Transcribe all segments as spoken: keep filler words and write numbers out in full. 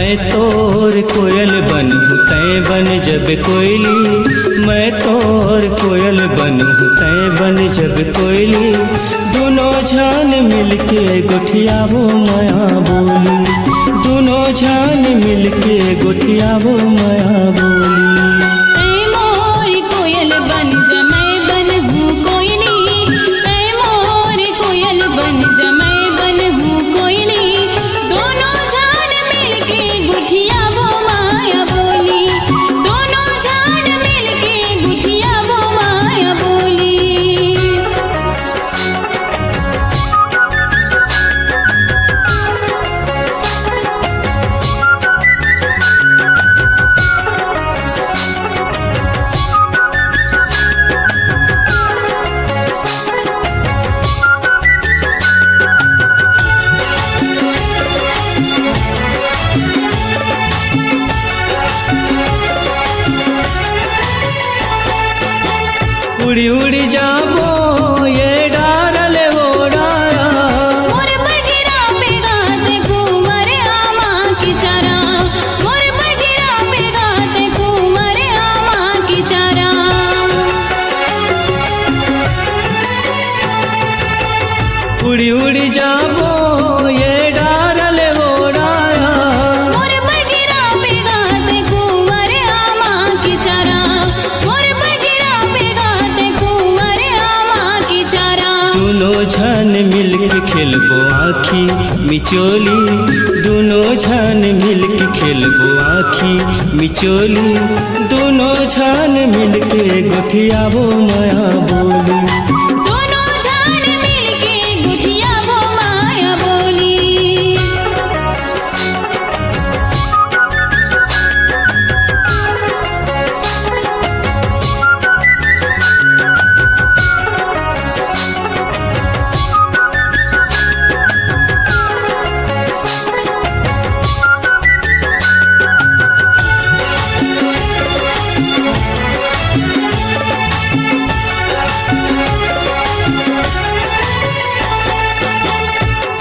मैं तोर कोयल बनहूँ, तैं बन जब कोयली, मैं तोर कोयल बनहूँ, तैं बन जब कोयली, दुनो झन मिलके गोठियाबो मया बोली, दुनो झन मिलके गोठियाबो मया बोली। तैं मोर कोयल बन जा, मैं बनहूँ कोयली, तैं मोर कोयल बन जा, मैं बनहूँ कोयली, दुनो झन मिलके गोठियाबो मया बोली, दुनो झन मिलके गोठियाबो मया बोली। उड़ी उड़ी जाबो ये डारा ले वो डारा। मोर बर गिराबे गा तैं कुंवर आमा के चारा, मोर बर गिराबे गा तैं कुंवर आमा के चारा। उड़ी उड़ी जाबो ये डारा ले वो डारा। मोर बर गिराबे गा तैं कुंवर आमा के चारा, मोर बर गिराबे गा तैं कुंवर आमा के चारा। दुनो झन मिलके खेलबो आँखी मिचोली, दुनो झन मिलके खेलबो आँखी मिचोली, दुनो झन मिलके गोठियाबो मया बोली। दुनो झन मिलके गोठियाबो मया बोली।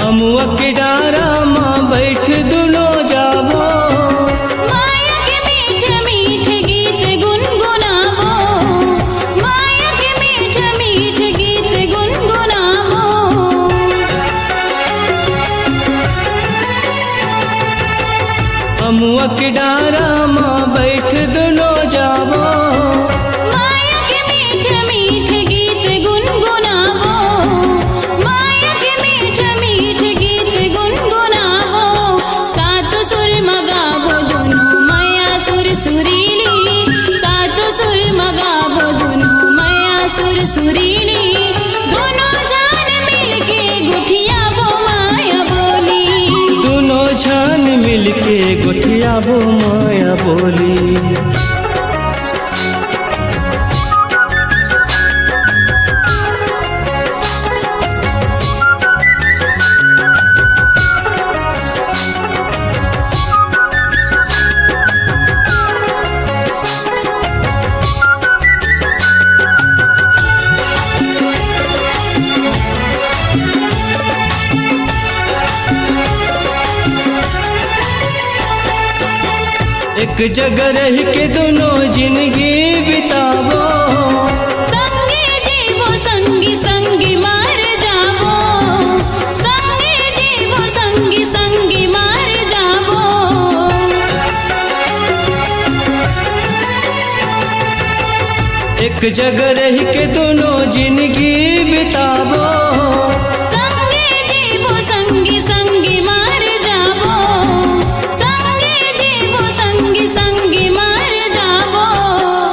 अमुआ के डारा म बैठ दुनो जाबो। माया के मीठ मीठ गीत गुनगुनाबो, माया के मीठ मीठ गीत गुनगुनाबो। अमुआ के डारा म बैठ दुनो जाबो। माया के मीठ मीठ गीत गुनगुनाबो, माया के मीठ मीठ गीत गुनगुनाबो। सात सुर म गाबो दुनो मया सुर सुरीली, सात सुर म गाबो दुनो मया सुर सुरीली। दुनो झन मिलके गोठियाबो मया बोली। दुनो झन मिलके गोठियाबो मया बोली। एक जगह रह के दुनो जिंदगी बिताबो। संगे जीबो, संगी, संगी मर जाबो। संगे जीबो, संगी, संगी मर जाबो। एक जगह रह के दुनो जिंदगी बिताबो। संगे जीबो, संगी, संगी मर जाबो। संगे जीबो, संगी, संगी मर जाबो।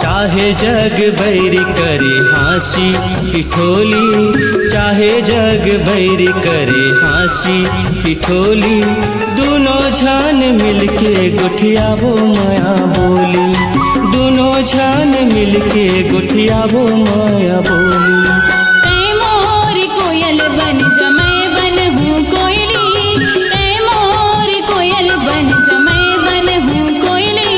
चाहे जग बैरी करे हाँसी ठिठोली, चाहे जग बैरी करे हाँसी ठिठोली, दुनो झन मिलके गोठियाबो मया बोली, दुनो झन मिलके गोठियाबो मया बोली। तैं मोर कोयल बन जा, मैं बनहूँ कोयली, तैं मोर कोयल बन जा, मैं बनहूँ कोयली,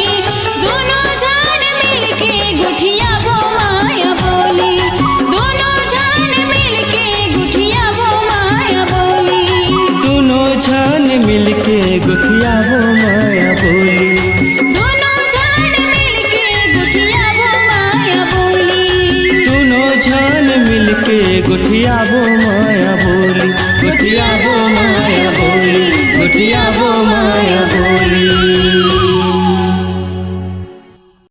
दुनो झन मिलके गोठियाबो मया बोली, दुनो झन मिलके गोठियाबो मया बोली। दुनो झन मिलके गोठियाबो मया जान मिलके गोठियाबो माया बोली, गोठिया